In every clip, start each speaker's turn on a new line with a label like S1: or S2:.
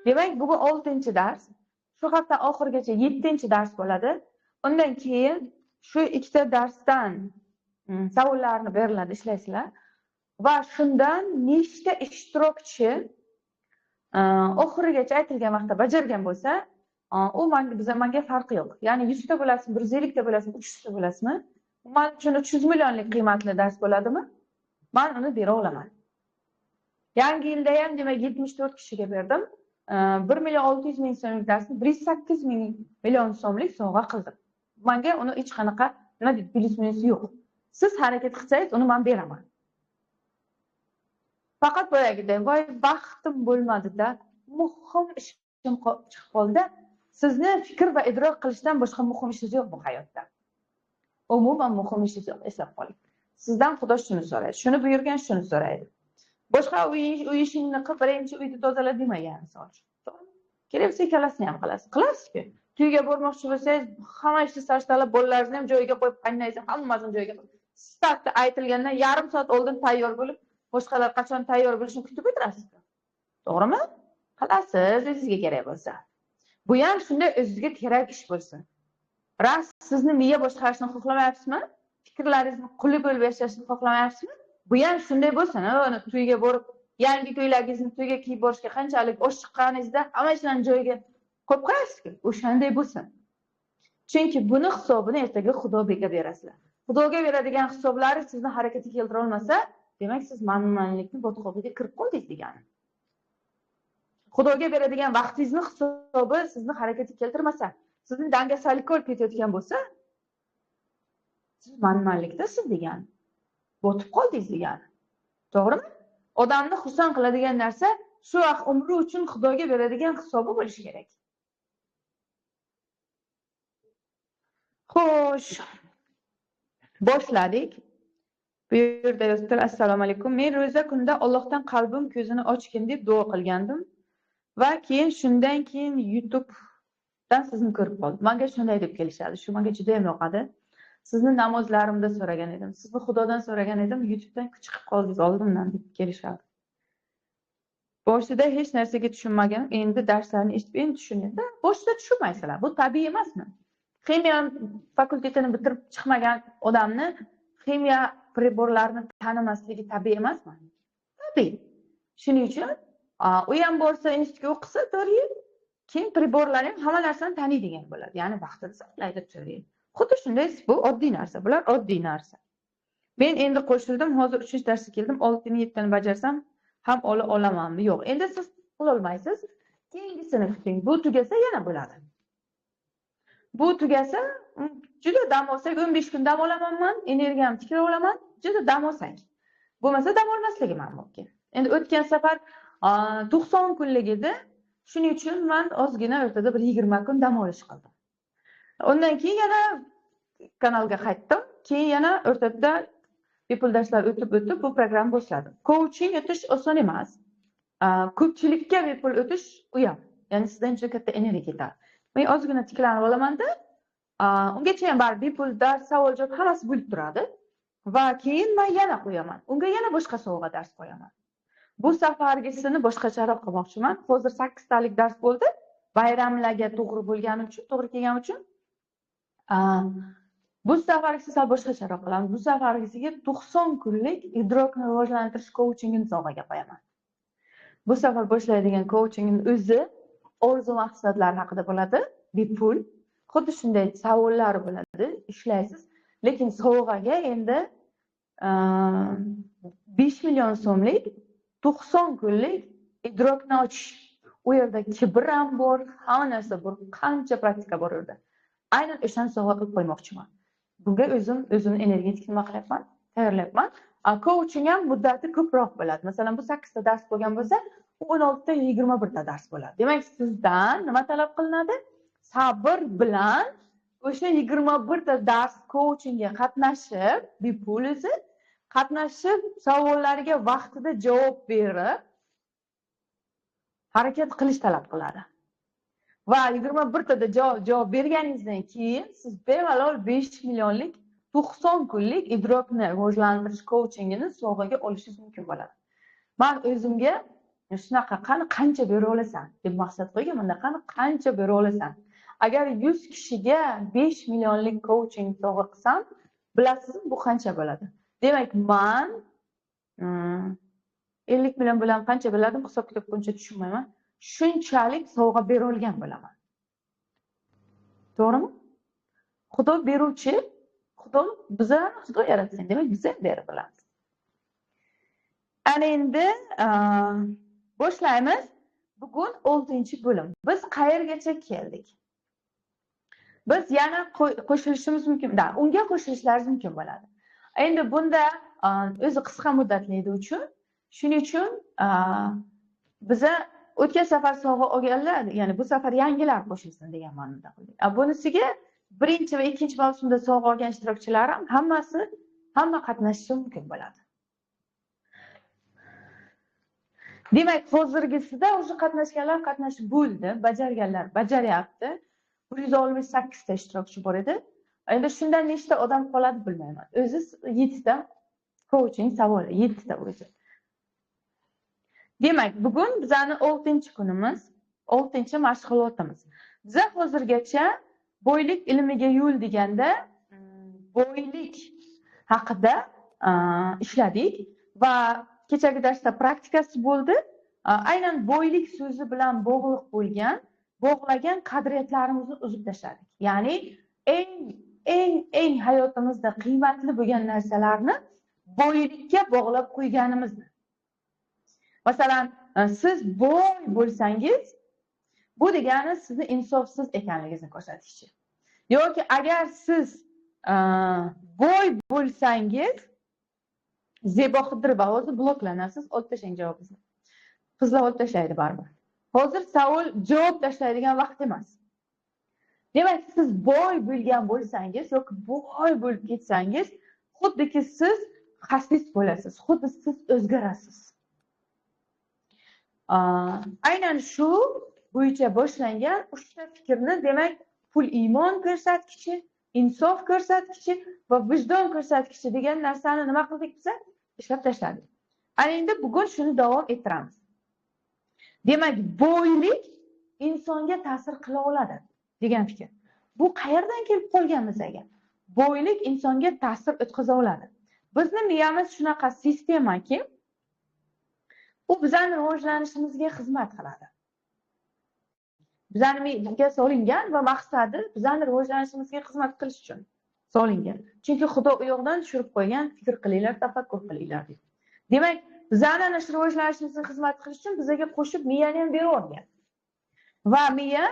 S1: Demak, bugun 6-dars. Shu hafta oxirigacha 7-dars bo'ladi. Undan keyin shu ikkita darsdan savollarni beriladi, ishlaysizlar. Va shundan nechta ishtirokchi oxirigacha aytilgan vaqtda bajargan bo'lsa, u menga farqi yo'q. Ya'ni 100 ta bo'lasizmi, 150 ta bo'lasizmi, 300 ta bo'lasizmi? Men uchun 300 millionlik qiymatli dars bo'ladimi? Men uni bera olaman. Yangi yilda ham demak 74 kishiga berdim. 1 million 600 ming so'mlik darsni 108 million so'mlik sovg'a qildim. Menga uni hech qanaqa nima deydi, plyus minusi yo'q. Siz harakat qilsangiz, uni men beraman. Faqat boyagidek, voy vaqtim bo'lmadi-da, muhim ishim chiqib qoldi. Sizni fikr va idrok qilishdan boshqa muhim ishingiz yo'q bu hayotda. Umuman muhim ishingiz yo'q, eslab qoling. Sizdan Xudo shuni so'raydi, shuni buyurgan, shuni so'raydi. Boshqa uy ishingni qil, birinchi uyni tozala demagan misol uchun. Kerak bo'lsa ikkalasini ham qilasiz. Qilasiz-ku. To'yga bormoqchi bo'lsangiz, hamma ishni sarishtalab, bolalaringizni ham joyiga qo'yib, qaynangizni hammasini joyiga qo'yib, startda aytilgandan yarim soat oldin tayyor bo'lib, boshqalar qachon tayyor bo'lishini kutib o'tirasiz. To'g'rimi? Qilasiz, o'zingizga kerak bo'lsa. Bu ham shunday o'zingizga kerak ish bo'lsin. Rost, sizni miya boshqarishni xohlamayapsizmi? Fikrlaringizni quli bo'lib yashashni xohlamayapsizmi? Bu ham shunday bo'lsin, uni to'yga borib, yangi ko'ylagingizni to'yga kiyib borishga qanchalik oshiqqaningizda hamma ishlarni joyiga qo'yib qo'yasiz-ku, o'shanday bo'lsin. Chunki buni hisobini ertaga Xudoga berasizlar. Xudoga beradigan hisoblari sizni harakatga keltira olmasa, demak siz manmanlikni botqog'iga kirib qoldingiz degani. Xudoga beradigan vaqtingizni hisobi sizni harakatga keltirmasa, sizni dangasalikka olib ketayotgan bo'lsa, siz manmanlikdasiz degani. Botib qoldingiz degani. To'g'rimi? Odamni xursand qiladigan narsa shu vaqt umri uchun Xudoga beradigan hisobi bo'lishi kerak. Xo'sh, boshladik. Bu yerda yozibdilar, assalomu alaykum. Men ro'za kunida Allohdan qalbim ko'zini ochgin deb duo qilgandim va keyin shundan keyin YouTube'dan sizni ko'rib qoldim. Menga shunday deb kelishadi. Shu menga juda ham yoqadi. Sizni namozlarimda so'ragan edim. Sizni Xudodan so'ragan edim. YouTube'dan chiqib qoldingiz oldimdan deb kelishadi. Boshida hech narsaga tushunmagan, endi darslarni eshitib endi tushundim. Boshida tushunmaysizlar. Bu tabiiy emasmi? Ximiya fakultetini bitirib chiqmagan odamni ximiya priborlarini tanimasligi tabiiy emasmi? Tabiiy. Shuning uchun u ham borsa institutga o'qisa 4 yil, keyin priborlarni ham hamma narsani taniydigan bo'ladi. Ya'ni vaqtini saqlaydi 4 yil. Xuddi shunday, bu oddiy narsa, bular oddiy narsa. Men endi qo'shildim, hozir 3-darsga keldim, 6-ni 7-ni bajarsam ham ola olamanmi? Yo'q, endi siz qila olmaysiz. Keyingisini kuting. Bu tugasa yana bo'ladi. Bu tugasa juda dam olsak 15 kun dam olaman men, energiyamni tiklab olaman, juda dam olsak. Bo'lmasa dam olmasligim ham mumkin. Endi o'tgan safar 90 kunlik edi. Shuning uchun men ozgina o'rtada bir 20 kun dam olish qildim. Undan keyin yana kanalga qaytdim. Keyin yana o'rtada bepul darslar o'tib bu programma boshladim. Coaching o'tish oson emas. Ko'pchilikka bepul o'tish u ham. Ya'ni sizdan juda katta energiya ketadi. Men ozgina tiklanib olamanda, ungacha ham bor bepul dars, savol javob hammasi bo'lib turadi va keyin men yana qo'yaman. Unga yana boshqa sovg'a dars qo'yaman. Bu safargisini boshqacharoq qilmoqchiman. Hozir 8 talik dars bo'ldi. Bayramlarga to'g'ri bo'lgani uchun, to'g'ri kelgani uchun bu safargisi sal boshqacharoq qilamiz. Bu safargisiga 90 kunlik idrokni rivojlantirish coachingini sovg'aga qo'yaman. Bu safar boshlaydigan coachingning o'zi orzu maqsadlar haqida bo'ladi, bepul. Xuddi shunday savollar bo'ladi, ishlaysiz. Lekin sovg'aga endi 5 million so'mlik 90 kunlik idrokni ochish. U yerda kibr ham bor, hamma narsa bor, qancha praktika bor u yerda. Aynan o'shani sovg'a qilib qo'ymoqchiman. Bunga o'zimni energetik nima qilyapman, tayyorlayapman. Coaching ham muddati ko'proq bo'ladi. Masalan, bu 8 ta dars bo'lgan bo'lsa, 16 ta 21 ta dars bo'ladi. Demak, sizdan nima talab qilinadi? Sabr bilan o'sha 21 ta dars coachingga qatnashib, bepul o'zi qatnashib, savollarga vaqtida javob berib, harakat qilish talab qiladi. Va 21 tada javob berganingizdan keyin siz bemalol 5 millionlik 90 kunlik idrokni rivojlantirish coachingini sovg'aga olishingiz mumkin bo'ladi. Men o'zimga Shunaqa qani qancha bera olasan deb maqsad qo'yganman. Qani qancha bera olasan? Agar 100 kishiga 5 millionlik coaching sovg'a qilsam, bilasizmi bu qancha bo'ladi? Demak, men 50 million bilan qancha bo'ladim, hisob kitob bo'yicha tushunmayman. Shunchalik sovg'a bera olgan bo'laman. To'g'rimi? Xudo beruvchi, Xudo bizani Xudo yaratgan, demak biz ham berib bilamiz. Ana endi boshlaymiz. Bugun 6-bo'lim. Biz qayergacha keldik? Biz yana qo'shilishimiz mumkin. Da, unga qo'shilishlaringiz mumkin bo'ladi. Endi bunda o'zi qisqa muddatli uchun, shuning uchun biza o'tgan safar sovg'a olganlar, ya'ni bu safar yangilar qo'shilsin degan ma'noda qildik. Bunisiga birinchi va ikkinchi mavsumda sovg'a olgan ishtirokchilar ham hammasi hamma qatnashishi mumkin bo'ladi. Demak, hozirgisida o'sha qatnashganlar qatnashib bo'ldi, bajarganlar bajaryapti. 168 ta ishtirokchi bor edi. Endi shundan nechta odam qoladi bilmayman. O'zi 7 ta coaching savoli, 7 ta o'zi. Demak, bugun bizning 6-kunimiz, 6-mashg'ulotimiz. Biz hozirgacha boylik ilmiga yo'l deganda boylik haqida ishladik va kechagi darsda praktikasi bo'ldi. Aynan boylik so'zi bilan bog'liq bo'lgan, bog'lagan qadriyatlarimizni uzib tashladik. Ya'ni eng hayotimizda qiymatli bo'lgan narsalarni boylikka bog'lab qo'yganimizni. Masalan, siz boy bo'lsangiz, bu degani sizni insofsiz ekanligingizni ko'rsatishi. Yoki agar siz boy bo'lsangiz, Zebo Xidirova hozir bloklanasiz, olib tashlang javobingizni. Qizlar olib tashlaydi baribir. Hozir savol javob tashlaydigan vaqt emas. Demak, siz boy bo'lgan bo'lsangiz yoki boy bo'lib ketsangiz, xuddiki siz xasis bo'lasiz, xuddi siz o'zgarasiz. Aynan shu bo'yicha boshlangan 3 ta fikrni, demak, pul iymon ko'rsatkichi, insof ko'rsatkichi va vijdon ko'rsatkichi degan narsani nima qildik biz? Ishlab tashladik. Ana endi bugun shuni davom ettiramiz. Demak, boylik insonga ta'sir qila oladi degan fikr. Bu qayerdan kelib qolgan bizga? Boylik insonga ta'sir o'tkaza oladi. Bizni miyamiz shunaqa sistemaki, u bizning rivojlanishimizga xizmat qiladi. Bizning miyaga solingan va maqsadi bizning rivojlanishimizga xizmat qilish uchun solingan. Chunki Xudo u yoqdan tushirib qo'ygan, fikr qilinglar, tafakkur qilinglar deb. Demak, bizning ana shu rivojlanishimizga xizmat qilish uchun bizga qo'shib miyani ham berib yuborgan. Va miya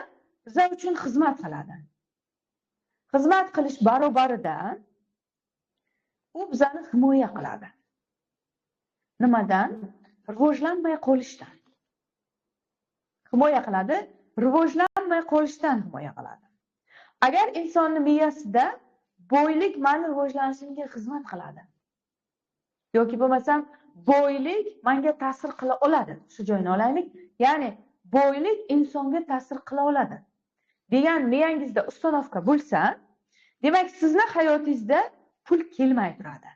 S1: bizlar uchun xizmat qiladi. Xizmat qilish barobarida u bizani himoya qiladi. Nimadan? Rivojlanmay qolishdan. Himoya qiladi, rivojlanmay qolishdan himoya qiladi. Agar insonning miyasida boylik meni rivojlanishimga xizmat qiladi yoki bo'lmasam boylik menga ta'sir qila oladi. Shu joyini olaylik. Ya'ni boylik insonga ta'sir qila oladi degan miyangizda ustanovka bo'lsa, demak sizni hayotingizda pul kelmay turadi.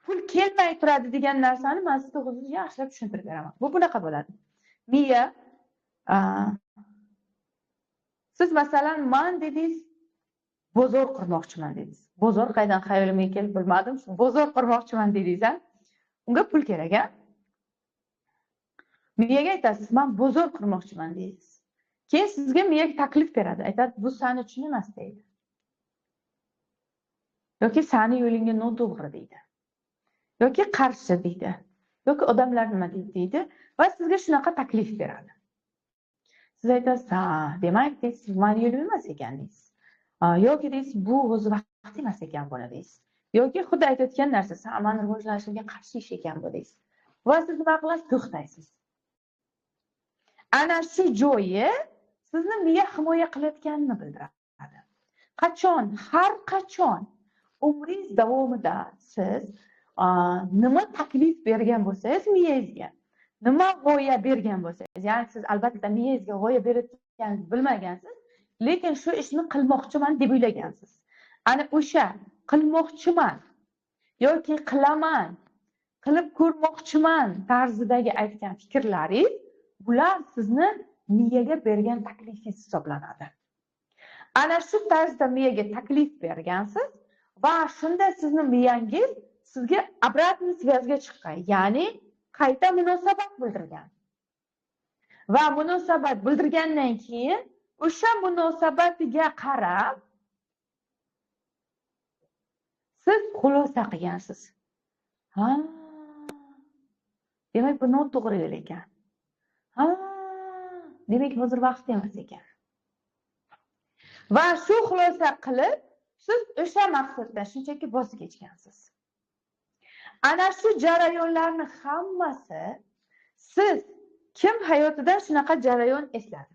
S1: Pul kelmay turadi degan narsani men sizga hozir yaxshilab tushuntirib beraman. Bu bunaqa bo'ladi. Miya, siz masalan, man dedingiz, bozor qurmoqchiman dedingiz. Bozor qaydan xayolimga kelib bilmadim. Bozor qurmoqchiman dedingiz, a? Unga pul kerak, a? Miyaga aytasiz, men bozor qurmoqchiman deysiz. Keyin sizga miya taklif beradi. Aytadi, bu seni uchun emas deydi. Yoki seni yo'lingga noto'g'ri deydi. Yoki qarshi deydi. Yoki odamlar nima deydi deydi va sizga shunaqa taklif beradi. Siz aytasiz, ha, demak deysiz, meni yo'lim emas ekan deysiz. Yoki deysiz, bu o'zi vaqt emas ekan buni deysiz. Yoki xuddi aytayotgan narsasi, ha, meni rivojlanishimga qarshi ish ekan bu deysiz. Va siz nima qilasiz? To'xtaysiz. Ana shu joyi sizni miya himoya qilayotganini bildiradi. Qachon, har qachon umringiz davomida siz nima taklif bergan bo'lsangiz miyangizga, nima g'oya bergan bo'lsangiz, ya'ni siz albatta miyangizga g'oya berayotganingizni bilmagansiz, lekin shu ishni qilmoqchiman deb o'ylagansiz. Ana o'sha qilmoqchiman yoki qilaman, qilib ko'rmoqchiman tarzidagi aytgan fikrlaringiz, bular sizni miyaga bergan taklifingiz hisoblanadi. Ana shu tarzda miyaga taklif bergansiz va shunda sizni miyangiz sizga обратный связьga chiqqan, ya'ni qayta munosabat bildirgan. Va munosabat bildirgandan keyin o'sha munosabatiga qarab siz xulosa qilgansiz. Ha, demak bu noto'g'ri yo'l ekan. Ha, demak hozir vaqt emas ekan. Va shu xulosa qilib siz o'sha maqsaddan shunchaki voz kechgansiz. Ana shu jarayonlarni hammasi siz kim hayotida shunaqa jarayon esladi?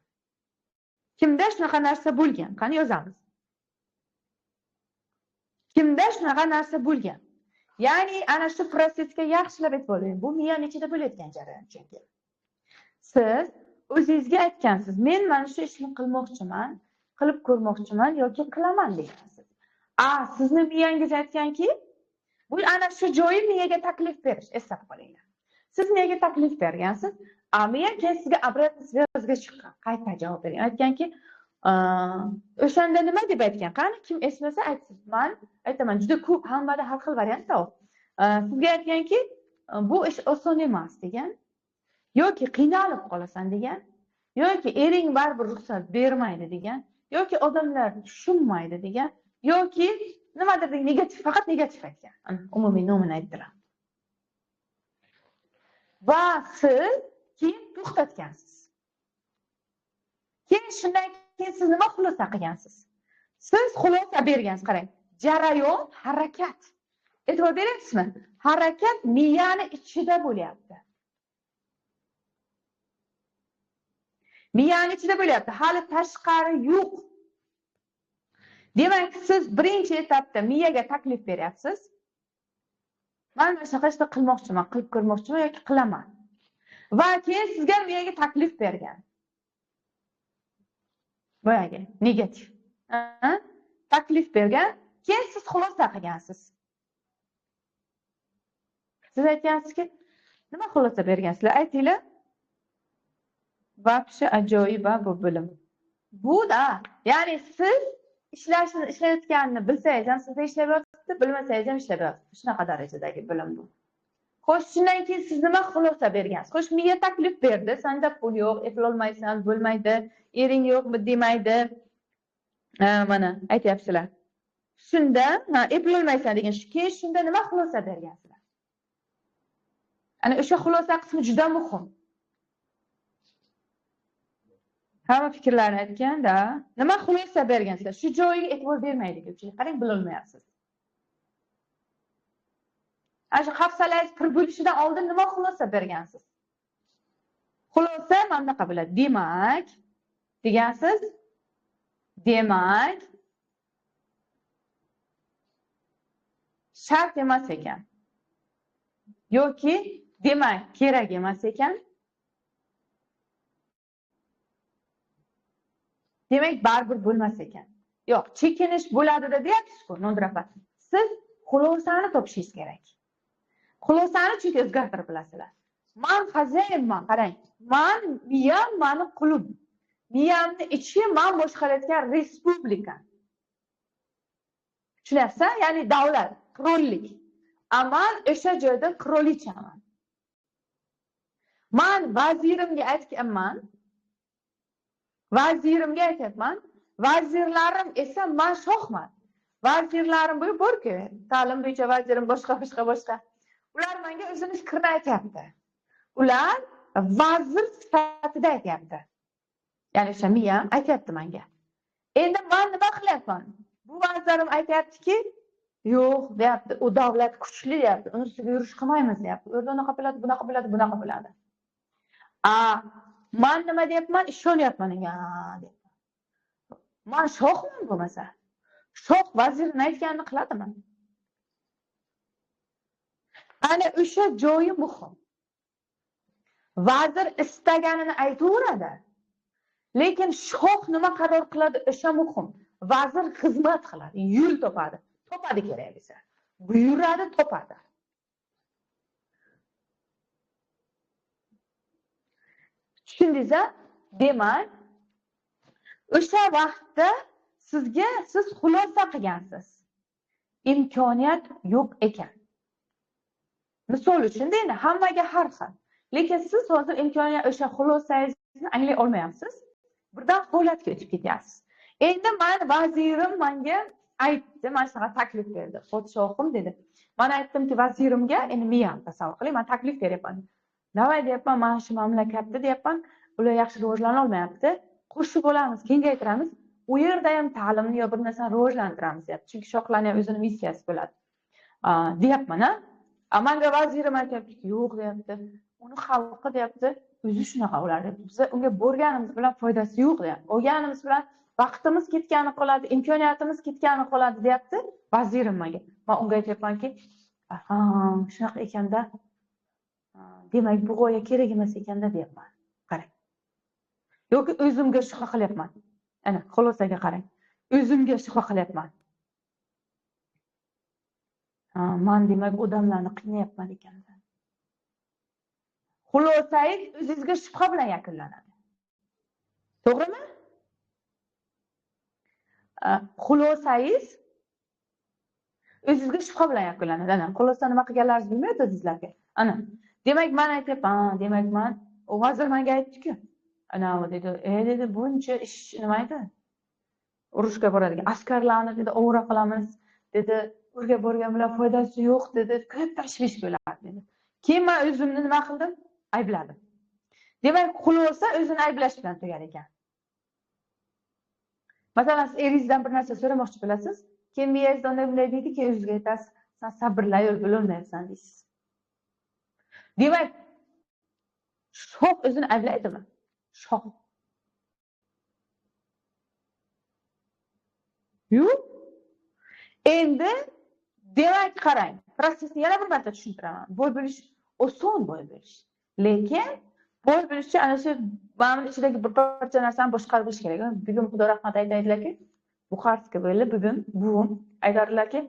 S1: Kimda shunaqa narsa bo'lgan? Qani yozamiz. Kimda shunaqa narsa bo'lgan? Ya'ni ana shu prosesga yaxshilab e'tibor bering. Bu miyani ichida bo'layotgan jarayon chunki. Siz o'zingizga aytgansiz, men mana shu ishni qilmoqchiman, qilib ko'rmoqchiman yoki qilaman degansiz. A, sizni miyangiz aytganki, bu ana shu joyi miyaga taklif berish, eslab qolinglar. Siz miyaga taklif bergansiz, a miya keyin sizga обратный связьga chiqqan, qayta javob bergan. Aytganki, o'shanda nima deb aytgan? Qani kim eslasa aytsin. Men aytaman, juda ko'p, hammada har xil variantda u. Sizga aytganki, bu ish oson emas degan, yoki qiynalib qolasan degan, yoki ering baribir ruxsat bermaydi degan, yoki odamlar tushunmaydi degan, yoki nimadir negativ, faqat negativ aytgan. Umumiy nomini aytdilar. Va siz keyin to'xtatgansiz. Keyin shundan keyin siz nima xulosa qilgansiz? Siz xulosa bergansiz, qarang. Jarayon harakat. E'tibor beryapsizmi? Harakat miyani ichida bo'lyapti. Miyani ichida bo'lyapti. Hali tashqari yo'q. Demak, siz birinchi etapda miyaga taklif beryapsiz. Men mana shunaqa ishni qilmoqchiman, qilib ko'rmoqchiman yoki qilaman. Va keyin sizga miyaga taklif bergan. Boyagi negativ. Taklif bergan, keyin siz xulosa qilgansiz. Siz aytgansizki, nima xulosa bergansizlar? Aytinglar. Вообще ajoyib bu bilim. Bu da, ya'ni siz ishlashni ishlayotganini bilsangiz ham sizda ishlab yotibdi, bilmasangiz ham ishlab yotibdi. Shunaqa darajadagi bilim bu. Xo'sh, shundan keyin siz nima xulosa bergansiz? Xo'sh, miya taklif berdi, senda pul yo'q, eplolmaysan, bo'lmaydi, ering yo'qmi demaydi. Mana aytyapsizlar. Shunda, ha, eplolmaysan degan shu. Keyin shunda nima xulosa bergansizlar? Ana o'sha xulosa qismi juda muhim. Hamma fikrlarni aytganda, nima xulosa bergansizlar? Shu joyiga e'tibor bermaydi ko'pchilik. Qarang, bilolmayapsiz. Ana shu hafsalangiz pir bo'lishidan oldin nima xulosa bergansiz? Xulosa mana bunaqa bo'ladi. Demak, degansiz, demak shart emas ekan. Yoki demak kerak emas ekan. Demak baribir bo'lmas ekan. Yo'q, chekinish bo'ladi-da deyapsiz-ku, Nodira opa. Siz xulosani topishingiz kerak. Xulosani chunki o'zgartirib bilasizlar. Man xazaynman, qarang. Man miyam mani qulim. Miyamni ichi man boshqarayotgan respublika. Tushunyapsan? Ya'ni davlat, qirollik. Man o'sha joyda qirolichaman. Man vazirimga aytganman. Vazirimga aytyapman. Vazirlarim esa man shohman. Vazirlarim bu borku, ta'lim bo'yicha vazirim boshqa boshqa boshqa. Ular menga o'zini fikrini aytyapti. Ular vazir sifatida aytyapti. Ya'ni o'sha miyam aytyapti menga. Endi men nima qilyapman? Bu vazirim aytyaptiki, yo'q deyapti, u davlat kuchli deyapti, uni ustiga yurish qilmaymiz deyapti. U yerda unaqa bo'ladi, bunaqa bo'ladi, bunaqa bo'ladi. A, men nima deyapman? Ishonyapman unga deyapman. Men shohman bo'lmasa. Shoh vazirning aytganini qiladimi? Ana o'sha joyi muhim. Vazir istaganini aytaveradi. Lekin shoh nima qaror qiladi, o'sha muhim. Vazir xizmat qiladi, yo'l topadi. Topadi kerak desa. Buyuradi, topadi. Tushundingiz-a? Demak, o'sha vaqtda sizga siz xulosa qilgansiz. Imkoniyat yo'q ekan. Misol uchun endi hammaga har xil. Lekin siz hozir imkoniyat o'sha xulosangizni anglay olmayapsiz. Birdan holatga o'tib ketyapsiz. Endi men vazirim menga aytdi, mana shunaqa taklif berdi. Podshohim dedi. Men aytdimki vazirimga, endi miyam tasavvur qiling, men taklif beryapman. Davay deyapman, mana shu mamlakatda deyapman, ular yaxshi rivojlana olmayapti. Qo'shib olamiz, kengaytiramiz. U yerda ham ta'limni yo bir narsani rivojlantiramiz deyapti. Chunki shohlarning ham o'zini missiyasi bo'ladi. Deyapman, a? Manga vazirim aytyaptiki, yo'q deyapti. Uni xalqi deyapti, o'zi shunaqa ular deyapti. Biz unga borganimiz bilan foydasi yo'q deyapti. Olganimiz bilan vaqtimiz ketgani qoladi, imkoniyatimiz ketgani qoladi deyapti vazirim menga. Men unga aytyapmanki, aha, shunaqa ekanda, demak bu g'oya kerak emas ekanda deyapman. Qarang. Yoki o'zimga shubha qilyapman. Ana, xulosaga qarang. O'zimga shubha qilyapman. Man demak odamlarni qiynayapman ekanda. Xulosangiz o'zingizga shubha bilan yakunlanadi. To'g'rimi? Xulosangiz o'zingizga shubha bilan yakunlanadi. Ana, xulosa nima qilganlaringizni bilmayapsiz sizlarga. Ana, demak men aytyapman, demak men u vazir menga aytdi-ku. Ana u dedi, dedi, buncha ish nima edi? Urushga boradigan askarlarni dedi, ovora qilamiz, dedi, urga borgan bilan foydasi yo'q dedi, ko'p tashvish bo'ladi dedi. Keyin men o'zimni nima qildim? Aybladim. Demak, xulosa o'zini ayblash bilan tugar ekan. Masalan, siz eringizdan bir narsa so'ramoqchi bo'lasiz, keyin miyangizda unday bunday deydi, keyin o'zingizga aytasiz, sen sabrli ayol bo'lolmayapsan deysiz. Demak, shoh o'zini ayblaydimi? Shoh. Yo'q. Endi demak qarang, protsessni yana bir marta tushuntiraman. Boy bo'lish oson boy bo'lish. Lekin boy bo'lishchi ana shu mana ichidagi bir parcha narsani boshqarib bilish kerak. Bugun Xudo rahmat aytadilarki, Buxarskiy bo'ldi, bugun buvim aytardilarki,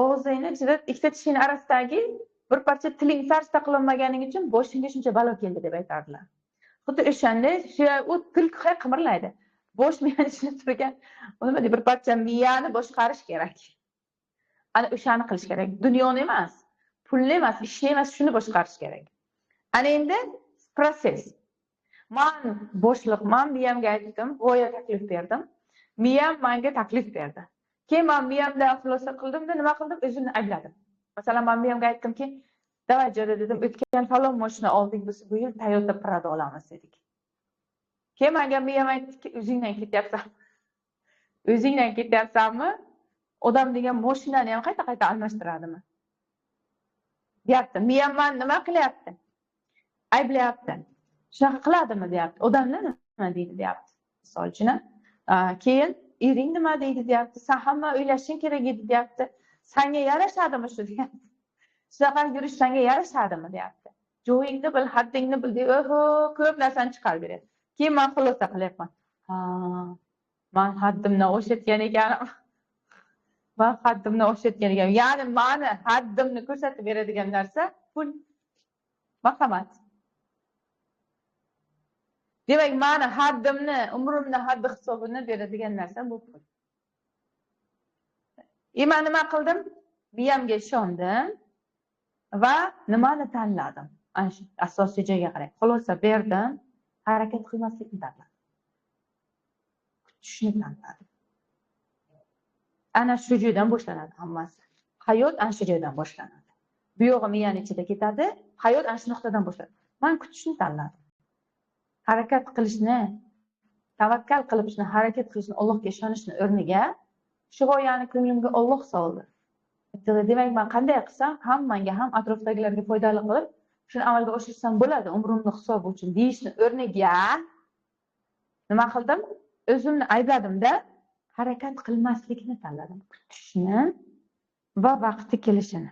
S1: og'zingni ichida ikkita tishing orasidagi bir parcha tiling sarishta qilinmaganing uchun boshingga shuncha balo keldi deb aytardilar. Xuddi o'shanday u til qimirlaydi. Bosh miyani ichida turgan, nima deydi, bir parcha miyani boshqarish kerak. Ana o'shani qilish kerak. Dunyoni emas, pulni emas, ishni emas, shuni boshqarish kerak. Ana endi protsess. Men boshliqman, miyamga aytdim, g'oya taklif berdim. Miyam menga taklif berdi. Keyin men miyamda xulosa qildimda, nima qildim? O'zimni aybladim. Masalan, men miyamga aytdimki, "Davay jo'ra" dedim, "O'tgan falon mashina oldik, biz bu yil Toyota Prado olamiz" dedik. Keyin menga miyam aytdiki, "O'zingdan ketyapsan. O'zingdan ketyapsanmi? Odam degan mashinani ham qayta-qayta almashtiradimi?" deyapti. Miyam meni nima qilyapti? Ayblayapti. Shunaqa qiladimi deyapti. Odamlar nima deydi deyapti. Misol uchun, keyin ering nima deydi deyapti. Sen hamma o'ylashing kerak edi deyapti. Senga yarashadimi shu deyapti. Shunaqa yurish senga yarashadimi deyapti. Joyingni bil, haddingni bil deb, oho, ko'p narsani chiqarib beradi. Keyin men xulosa qilyapman. Ha, men haddimdan oshayotgan ekanim. Men haddimdan oshayotgan ekanim. Ya'ni meni haddimni ko'rsatib beradigan narsa pul. Marhamat. Demak, meni haddimni, umrimni haddi hisobini beradigan narsa bu pul. Men nima qildim? Miyamga ishondim va nimani tanladim? Ana shu asosiy joyga qarang. Xulosa berdim, harakat qilmaslikni tanladim. Kutishni tanladim. Ana shu joydan boshlanadi hammasi. Hayot ana shu joydan boshlanadi. Bu yo'g'i miyani ichida ketadi, hayot ana shu nuqtadan boshlanadi. Men kutishni tanladim. Harakat qilishni, tavakkal qilib shuni harakat qilishni, Allohga ishonishni o'rniga shu g'oyani ko'nglimga Alloh soldi. Demak, men qanday qilsam, ham menga, ham atrofdagilarga foydali qilib, shuni amalga oshirsam bo'ladi, umrimni hisobi uchun deyishni o'rniga nima qildim? O'zimni aybladimda, harakat qilmaslikni tanladim. Kutishni va vaqti kelishini.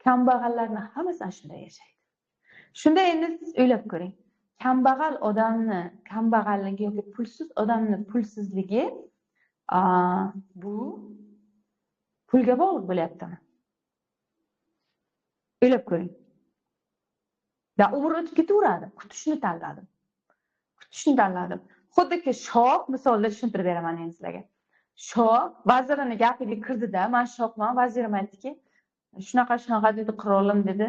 S1: Kambag'allarning hammasi ana shunday yashaydi. Shunda endi siz o'ylab ko'ring. Kambag'al odamni kambag'alligi yoki pulsiz odamni pulsizligi bu pulga bog'liq bo'lyaptimi? O'ylab ko'ring. Da umr o'tib ketaveradi. Kutishni tanladim. Kutishni tanladim. Xuddiki shoh, misolda tushuntirib beraman endi sizlarga. Shoh vazirini gapiga kirdida, men shohman, vazirim aytdiki, shunaqa shunaqa dedi, qirolim dedi,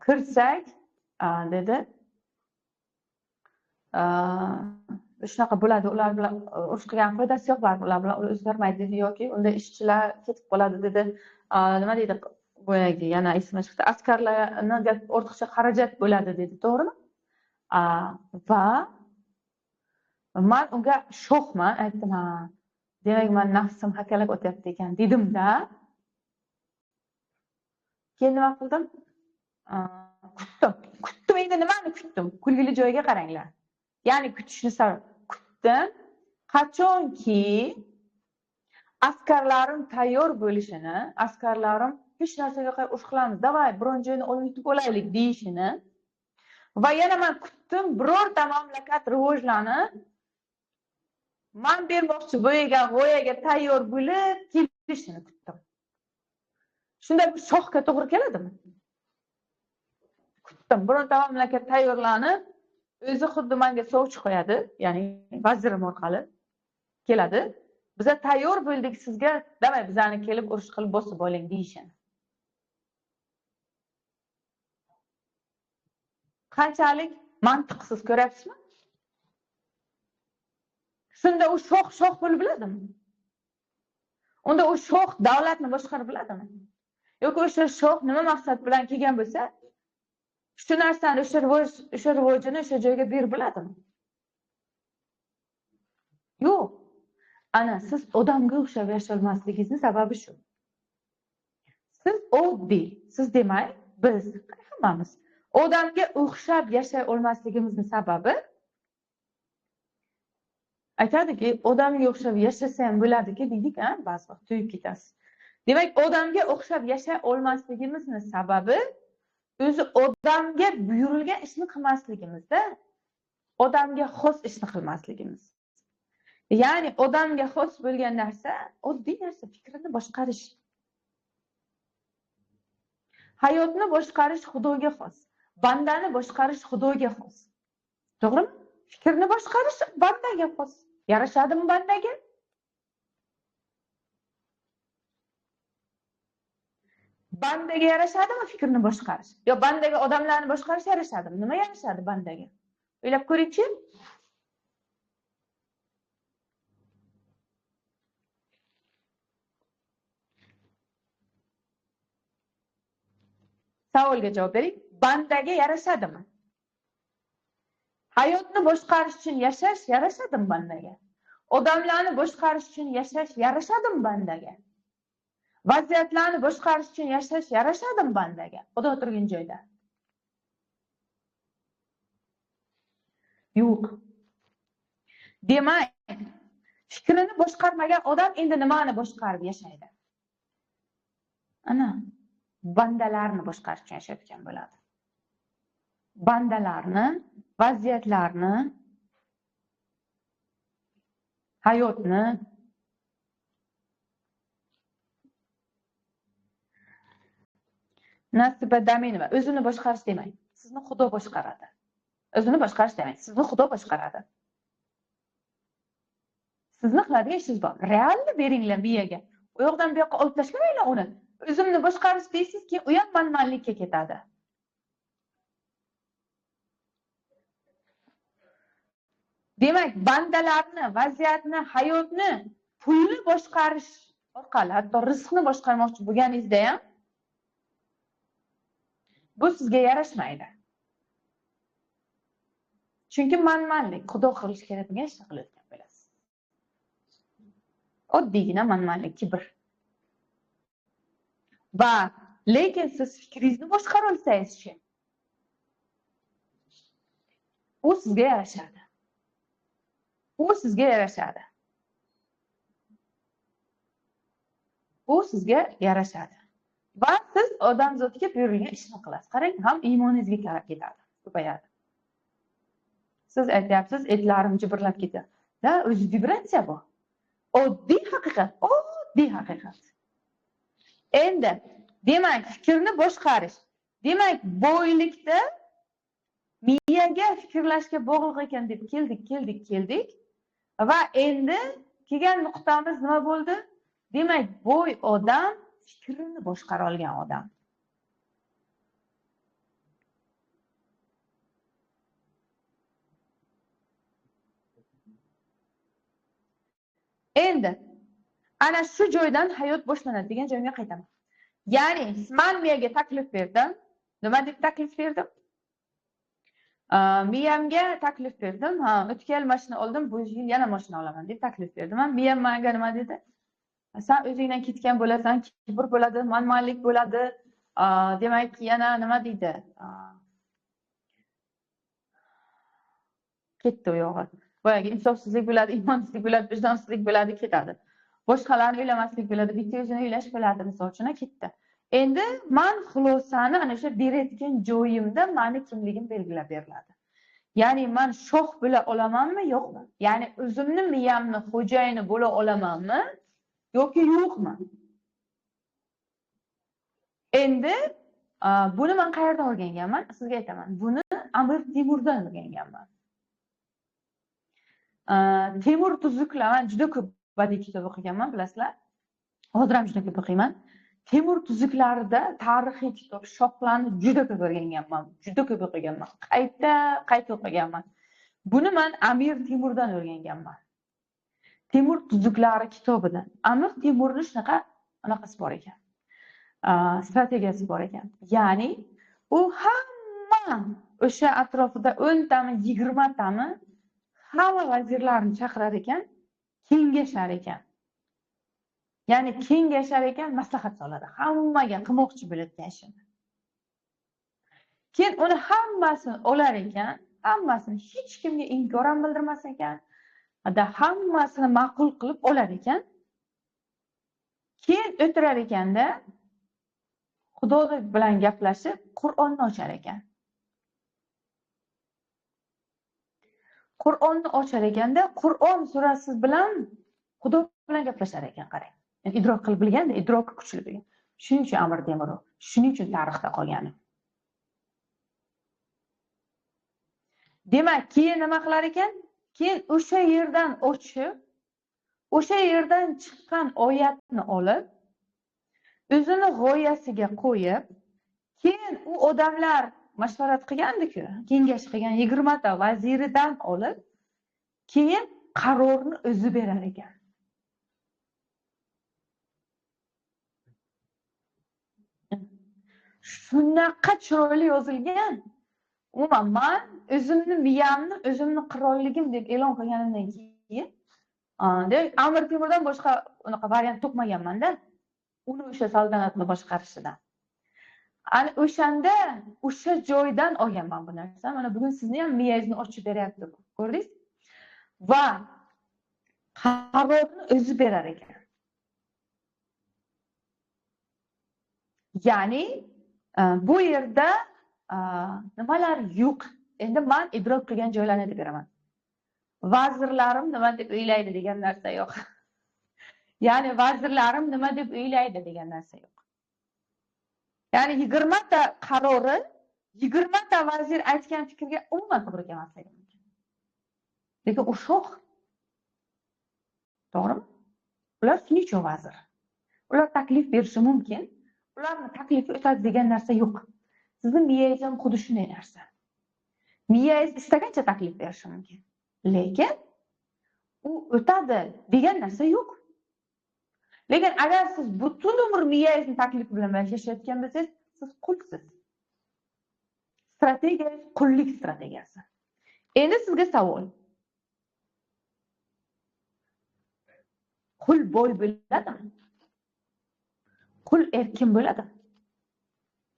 S1: kirsak, dedi, shunaqa bo'ladi, ular bilan urush qilgan foydasi yo'q, baribir ular bilan o'zgarmaydi dedi, yoki unda ishchilar ketib qoladi dedi. Nima deydi, boyagi yana esimga chiqdi, askarlarni ortiqcha xarajat bo'ladi dedi, to'g'rimi? Va man unga shohman aytdim, ha, demak man nafsim hakalak o'tyapti ekan dedimda. Keyin nima qildim? Kutdim. Kutdim, endi nimani kutdim? Kulgili joyiga qaranglar. Ya'ni kutishni sabab kutdim. Qachonki askarlarim tayyor bo'lishini, askarlarim hech narsaga qarab urush qilamiz, davay biron joyni olib yutib olaylik deyishini va yana men kutdim birorta mamlakat rivojlanib, man bermoqchi bo'lgan g'oyaga tayyor bo'lib kelishini kutdim. Shunda bu shohga to'g'ri keladimi? Kutdim, birorta mamlakat tayyorlanib, o'zi xuddi menga sovchi qo'yadi, ya'ni vazirim orqali keladi. Biza tayyor bo'ldik sizga, davay bizani kelib urush qilib bosib oling deyishini. Qanchalik mantiqsiz ko'ryapsizmi? Shunda u shoh shoh bo'lib biladimi? Unda u shoh davlatni boshqarib biladimi? Yoki o'sha shoh nima maqsad bilan kelgan bo'lsa, shu narsani, o'sha rivojini o'sha joyga berib biladimi? Yo'q. Ana siz odamga o'xshab yasholmasligingizni sababi shu. Siz oddiy, siz demay, biz hammamiz odamga o'xshab yashay olmasligimizni sababi, aytadiki, odamga o'xshab yashasa ham bo'ladiki deydik, ha, ba'zi vaqt to'yib ketasiz. Demak, odamga o'xshab yashay olmasligimizni sababi o'zi odamga buyurilgan ishni qilmasligimizda, odamga xos ishni qilmasligimiz. Ya'ni odamga xos bo'lgan narsa oddiy narsa, fikrini boshqarish. Hayotni boshqarish Xudoga xos. Bandani boshqarish Xudoga xos. To'g'rimi? Fikrni boshqarish bandaga xos. Yarashadimi bandaga? Bandaga yarashadimi fikrni boshqarish? Yo bandaga odamlarni boshqarish yarashadimi? Nima yarashadi bandaga? O'ylab ko'ringchi. Savolga javob bering. Bandaga yarashadimi? Hayotni boshqarish uchun yashash yarashadimi bandaga? Odamlarni boshqarish uchun yashash yarashadimi bandaga? Vaziyatlarni boshqarish uchun yashash yarashadimi bandaga? Xudo o'tirgan joyda. Yo'q. Demak, fikrini boshqarmagan odam endi nimani boshqarib yashaydi? Ana bandalarni boshqarish uchun yashayotgan bo'ladi. Bandalarni, vaziyatlarni, hayotni. Nasiba Daminova, o'zini boshqarish demang. Sizni Xudo boshqaradi. O'zini boshqarish demang. Sizni Xudo boshqaradi. Sizni qiladigan ishingiz bor. Realni beringlar miyaga. U yoqdan bu yoqqa olib tashlamanglar uni. O'zimni boshqarish deysiz, keyin u ham manmanlikka ketadi. Demak, bandalarni, vaziyatni, hayotni, pulni boshqarish orqali, hatto rizqni boshqarmoqchi bo'lganingizda ham bu sizga yarashmaydi. Chunki manmanlik, Xudo qilish kerak degan ishni qilayotgan bo'lasiz. Oddiygina manmanlik, kibr. Va lekin siz fikringizni boshqara olsangizchi, u sizga yarashadi. U sizga yarashadi. U sizga yarashadi. Va siz odamzodga buyurilgan ishni qilasiz. Qarang, ham iymoningizga ketadi, ko'payadi. Siz aytyapsiz, etlarim jibrlab ketadi. Da, o'zi vibratsiya bu. Oddiy haqiqat, oddiy haqiqat. Endi, demak, fikrni boshqarish. Demak, boylikda Miyaga fikrlashga bog'liq ekan deb keldik. Va endi kelgan nuqtamiz nima bo'ldi? Demak, boy odam fikrini boshqara olgan odam. Endi ana shu joydan hayot boshlanadi degan joyga qaytaman. Ya'ni men miyaga taklif berdim. Nima deb taklif berdim? Miyamga taklif berdim. Ha, o'tgan yil mashina oldim, bu yil yana mashina olaman deb taklif berdim. Miyam menga nima dedi? Sen o'zingdan ketgan bo'lasan, kibr bo'ladi, manmanlik bo'ladi. Demak, yana nima deydi? Ketdi u yog'i. Boyagi insofsizlik bo'ladi, imonsizlik bo'ladi, vijdonsizlik bo'ladi, ketadi. Boshqalarni o'ylamaslik bo'ladi, bitta o'zini o'ylash bo'ladi, misol uchun, ketdi. Endi men xulosani ana o'sha berayotgan joyimda meni kimligim belgilab beriladi. Ya'ni men shoh bo'la olamanmi, yo'qmi? Ya'ni o'zimni miyamni xo'jayini bo'la olamanmi yoki yo'qmi? Endi buni men qayerdan o'rganganman? Sizga aytaman. Buni Amir Temurdan o'rganganman. Temur tuzuklar, men juda ko'p badiiy kitob o'qiganman, bilasizlar. Hozir ham juda ko'p o'qiyman. Temur tuzuklarida tarixiy kitob, shohlarni juda ko'p o'rganganman, juda ko'p o'qiganman. Qayta o'qiganman. Buni men Amir Temurdan o'rganganman. Temur tuzuklari kitobidan. Amir Temurni shunaqa anaqasi bor ekan. Strategiyasi bor ekan. Ya'ni u hamma o'sha atrofida 10 tami, 20 tami hamma vazirlarni chaqirar ekan, kengashar ekan. Ya'ni kengashar ekan, maslahat soladi. Hammaga qilmoqchi bo'layotgan ishini. Keyin uni hammasini olar ekan, hammasini hech kimga inkor ham bildirmas ekan. Hammasini ma'qul qilib olar ekan. Keyin o'tirar ekanda Xudo bilan gaplashib, Qur'onni ochar ekan. Qur'onni ochar ekanda, Qur'on surasi bilan Xudo bilan gaplashar ekan, qarang. Yani idrok qilib bilganda, idroki kuchli degan. Shuning uchun Amir Temur, shuning uchun tarixda qolgani. Demak, keyin nima qilar ekan? Keyin o'sha yerdan ochib, o'sha yerdan chiqqan oyatni olib, o'zini g'oyasiga qo'yib, keyin u odamlar mashvarat qilgandi-ku, kengash qilgan 20 ta vaziridan olib, keyin qarorni o'zi berar ekan. Shunaqa chiroyli yozilgan. Umuman men o'zimni miyamni, o'zimni qirolligim deb e'lon qilganimdan keyin, demak, Amir Temurdan boshqa unaqa variant topmaganman-da. Uni o'sha saltanatni boshqarishidan. Ana o'shanda o'sha joydan olganman bu narsani. Mana bugun sizni ham miyangizni ochib beryapti bu. Ko'rdingiz? Va qarorni o'zi berar ekan. Ya'ni bu yerda nimalar yo'q? Endi men idrok qilgan joylarni aytib beraman. Vazirlarim nima deb o'ylaydi degan narsa yo'q. Ya'ni vazirlarim nima deb o'ylaydi degan narsa yo'q. Ya'ni 20 ta qarori 20 ta vazir aytgan fikrga umuman to'g'ri kelmasligi mumkin. Lekin u shoh. To'g'rimi? Ular shuning uchun vazir. Ular taklif berishi mumkin. Ularni taklifi o'tadi degan narsa yo'q. Sizni miyangiz ham xuddi shunday narsa. Miyangiz istagancha taklif berishi mumkin. Lekin u o'tadi degan narsa yo'q. Lekin agar siz butun umr miyangizni taklifi bilan yashayotgan bo'lsangiz, siz qulsiz. Strategiya qullik strategiyasi. Endi sizga savol. Qul boy bo'ladimi? Qul erkin bo'ladimi?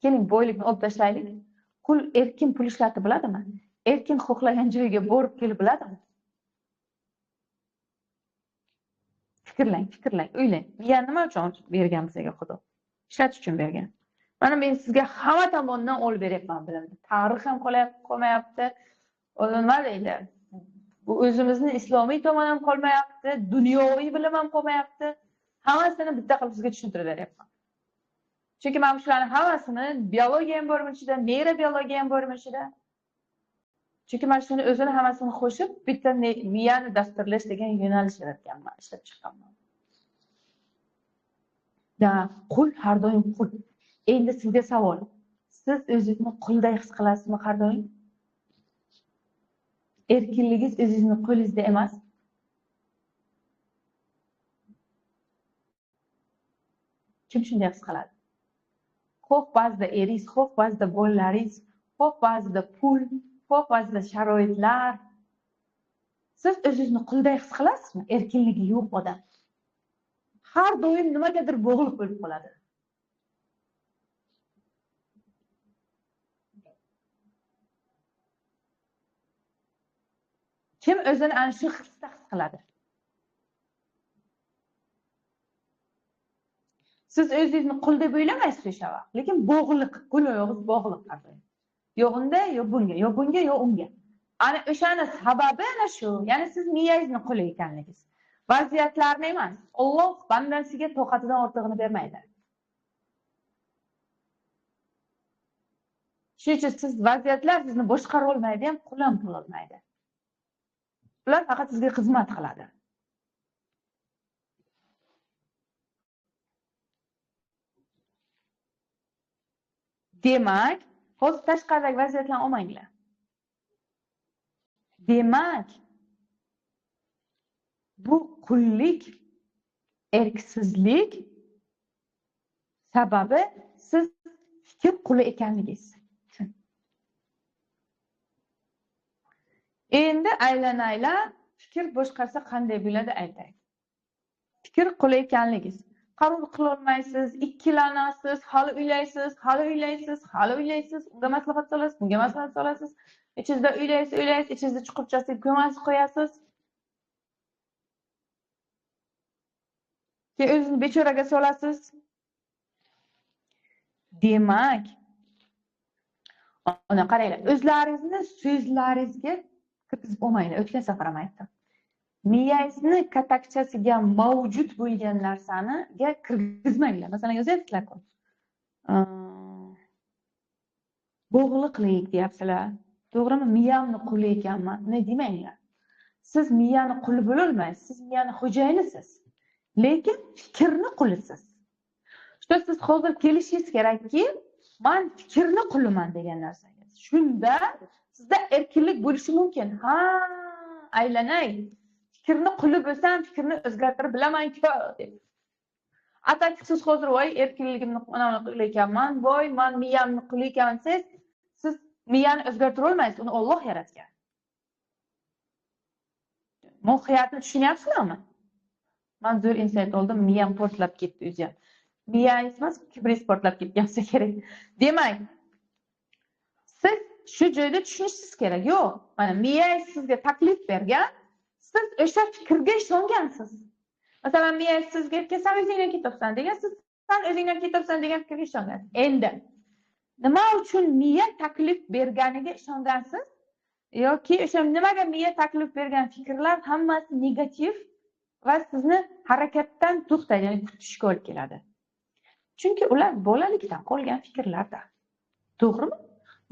S1: Keling, boylikni olib tashlaylik. Qul erkin pul ishlatib biladimi? Erkin xohlagan joyga borib kelib biladimi? Fikrlang, fikrlang, o'ylang. Miyani nima uchun bergan bizga Xudo? Ishlatish uchun bergan. Mana men sizga hamma tomondan olib beryapman bilimni. Tarix ham qolmayapti. Nima deydi? Bu o'zimizni islomiy tomon ham qolmayapti, dunyoviy bilim ham qolmayapti. Hammasini bitta qilib sizga tushuntirib beryapman. Chunki men shularning hammasini biologiya ham bor ichida, neyrobiologiya ham bor ichida. Chunki men shuni o'zini hammasini qo'shib, bitta miyani dasturlash degan yo'nalish yaratganman, ishlab chiqqanman. Da, qul har doim qul. Endi sizga savol. Siz o'zingizni qulday his qilasizmi har doim? Erkinligingiz o'zingizni qo'lingizda emas. Kim shunday his qiladi? Xo'p, ba'zida eringiz, xo'p, ba'zida bolalaringiz, xo'p, ba'zida pul, xo'p, ba'zida sharoitlar. Siz o'zingizni qulday his qilasizmi? Erkinligi yo'q odam. Har doim nimagadir bog'liq bo'lib qoladi. Kim o'zini ana shu hisda his qiladi? Siz o'zingizni qul deb o'ylamaysiz o'sha vaqt, lekin bog'liq, qo'l oyog'ingiz bog'liq har doim. Yo unda, yo bunga, yo bunga, yo unga. Ana o'shani sababi ana shu, ya'ni siz miyangizni quli ekanligingiz. Vaziyatlarni emas, Alloh bandasiga toqatidan ortig'ini bermaydi. Shuning uchun siz vaziyatlar sizni boshqara olmaydi ham, qul ham bo'la olmaydi. Ular faqat sizga xizmat qiladi. Demak, hozir tashqaridagi vaziyatlarni olmanglar. Demak, bu qullik, erksizlik sababi siz fikr quli ekanligingiz. Endi aylanaylar, fikr boshqarsa qanday bo'ladi aytay. Fikr quli ekanligingiz. Qaror qila olmaysiz, ikkilanasiz, hali uylaysiz, hali uylaysiz, hali uylaysiz, unga maslahat solasiz, bunga maslahat solasiz. Ichingizda uylaysiz, uylaysiz, ichingizda chuqurchasiga ko'masiz qo'yasiz. Keyin o'zingizni bechoraga solasiz. Demak, ona qaranglar, o'zlaringizni so'zlaringizga kirgizib olmanglar. O'tgan safar ham aytdim. Miyangizni katakchasiga mavjud bo'lgan narsaniga kirgizmanglar. Masalan, yozyapsizlar-ku. Bog'liqlik deyapsizlar. To'g'rimi? Miyamni quli ekanman. Ne demanglar. Siz miyani quli bo'la olmaysiz. Siz miyani xo'jayinisiz. Lekin fikrni qulisiz. Shu siz hozir kelishingiz kerakki, men fikrni quliman degan narsaga. Shunda sizda erkinlik bo'lishi mumkin. Ha, aylanay. Fikrni quli bo'lsam, fikrni o'zgartirib bilaman-ku deb. Atak siz hozir voy erkinligimni onamni quli ekanman, voy men miyamni quli ekanman desiz, siz miyani o'zgartira olmaysiz, uni Alloh yaratgan. Mohiyatni tushunyapsizlarmi? Men zo'r insight oldim, miyam portlab ketdi o'zi ham. Miyangiz emas, kibringiz portlab ketgan bo'lsa kerak. Demak, siz shu joyda tushunishingiz kerak. Yo'q, mana miyangiz sizga taklif bergan, siz o'sha fikrga ishongansiz. Masalan, miyangiz sizga aytgan, sen o'zingdan ketibsan degan, siz sen o'zingdan ketibsan degan fikrga ishongansiz. Endi nima uchun miya taklif berganiga ishongansiz? Yoki o'sha nimaga miya taklif bergan fikrlar hammasi negativ va sizni harakatdan to'xtaydi, ya'ni kutishga olib keladi. Chunki ular bolalikdan qolgan fikrlarda. To'g'rimi?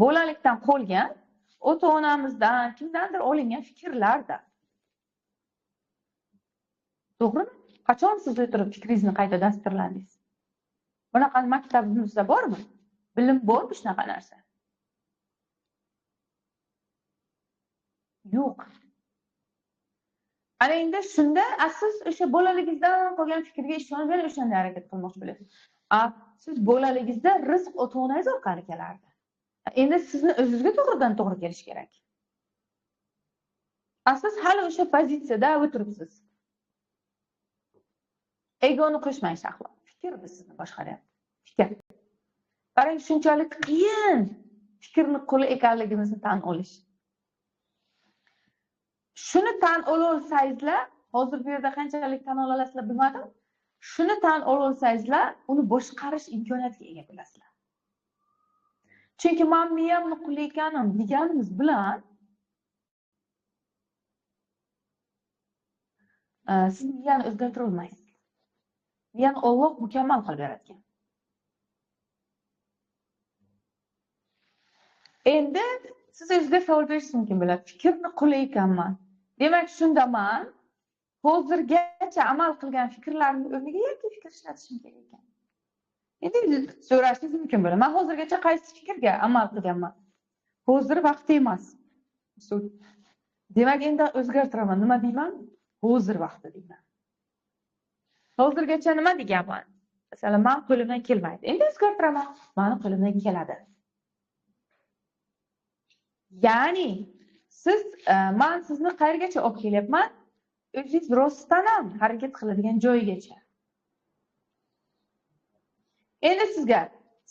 S1: Bolalikdan qolgan, ota-onamizdan, kimdandir olingan fikrlarda. To'g'rimi? Qachon siz o'tirib fikringizni qayta dasturladingiz? Bunaqa maktabimizda bormi? Bilim bormi shunaqa narsa? Yo'q. Ana endi shunda siz o'sha bolaligingizdan qolgan fikrga ishonib, yana o'shanda harakat qilmoqchi bo'lasiz. Siz bolaligingizda rizq ota-onangiz orqali kelardi. Endi sizni o'zingizga to'g'ridan to'g'ri kelish kerak. Siz hali o'sha pozitsiyada o'tiribsiz. Egoni qo'shmang Shahlo. Fikr biz sizni boshqaryapti. Fikr. Qarang, shunchalik qiyin fikrni quli ekanligimizni tan olish. Shuni tan olsangizlar, hozir bu yerda qanchalik tan ola olasizlar bilmadim. Shuni tan olsangizlar, uni boshqarish imkoniyatiga ega bo'lasizlar. Chunki men miyamni quli ekanim deganimiz bilan siz miyani o'zgartira olmaysiz. Miyani Alloh mukammal qilib yaratgan. Endi Siz o'zingizga savol berishingiz mumkin bo'ladi. Fikrni quli ekanman. Demak, shunda man hozirgacha amal qilgan fikrlarimni o'rniga yangi fikr ishlatishim kerak ekan. Endi so'rashingiz mumkin bo'ladi. Men hozirgacha qaysi fikrga amal qilganman? Hozir vaqti emas. Demak, endi o'zgartiraman. Nima deyman? Hozir vaqti deyman. Hozirgacha nima deganman? Masalan, men qo'limdan kelmaydi. Endi o'zgartiraman. Meni qo'limdan keladi. Ya'ni siz men sizni qayergacha olib kelyapman? O'zingiz rostdan ham harakat qiladigan joygacha. Endi sizga,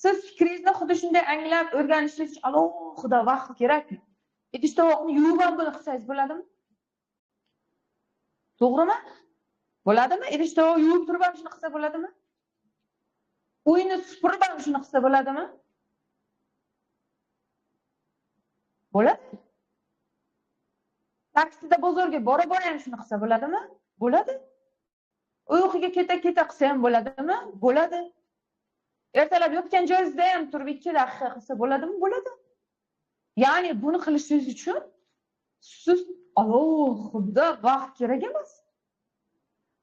S1: siz fikringizni xuddi shunday anglab o'rganishingiz uchun alohida vaqt kerakmi? Idish tovoqni yuvib ham buni qilsangiz bo'ladimi? To'g'rimi? Bo'ladimi? Idish tovoq yuvib turib ham shuni qilsa bo'ladimi? Uyni supurib ham shuni qilsa bo'ladimi? Bo'ladi. Taksida bozorga bora-bora ham shuni qilsa bo'ladimi? Bo'ladi. Uyquga keta-keta qilsa ham bo'ladimi? Bo'ladi. Ertalab yotgan joyingizda ham turib 2 daqiqa qilsa bo'ladimi? Bo'ladi. Ya'ni buni qilishingiz uchun siz alohida vaqt kerak emas.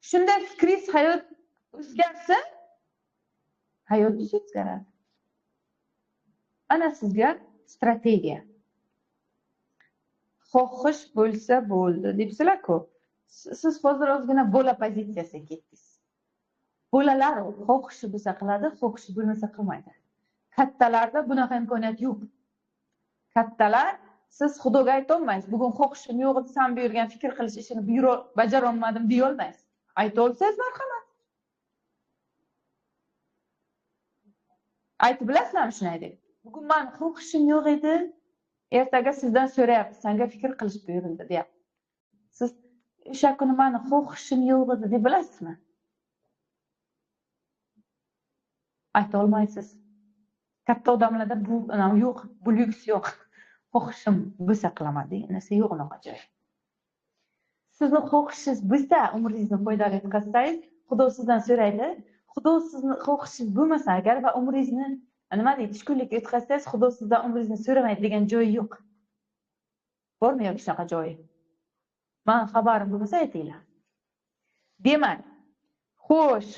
S1: Shunda fikringiz hayot o'zgarsa, hayotingiz o'zgaradi. Ana sizga strategiya. Xohish bo'lsa bo'ldi debsizlar-ku. Siz hozir ozgina bola pozitsiyasiga ketdingiz. Bolalar xohishi bo'lsa qiladi, xohishi bo'lmasa qilmaydi. Kattalarda bunaqa imkoniyat yo'q. Kattalar siz Xudoga ayta olmaysiz. Bugun xohishim yo'q edi, san buyurgan fikr qilish ishini bajara olmadim deya olmaysiz. Ayta olsangiz marhamat. Aytib bilasizlarmi shunday deb? Bugun men xohishim yo'q edi, ertaga sizdan so'rayapti, senga fikr qilish buyurildi deyapti. Siz o'sha kuni meni xohishim yo'q edi deb bilasizmi? Ayta olmaysiz. Katta odamlarda bu yo'q, bu lyuks yo'q. Xohishim bo'lsa qilaman degan narsa yo'q unaqa joy. Sizni xohishingiz bo'lsa, umringizni foydali qilsangiz, Xudo sizdan so'raydi. Xudo sizni xohishingiz bo'lmasa agar va umringizni nima deydi, tushkunlikka o'tkazsangiz, Xudo sizdan umringizni so'ramaydi degan joyi yo'q. Bormi yo'q shunaqa joyi? Men xabarim bo'lmasa aytinglar. Demak, xo'sh,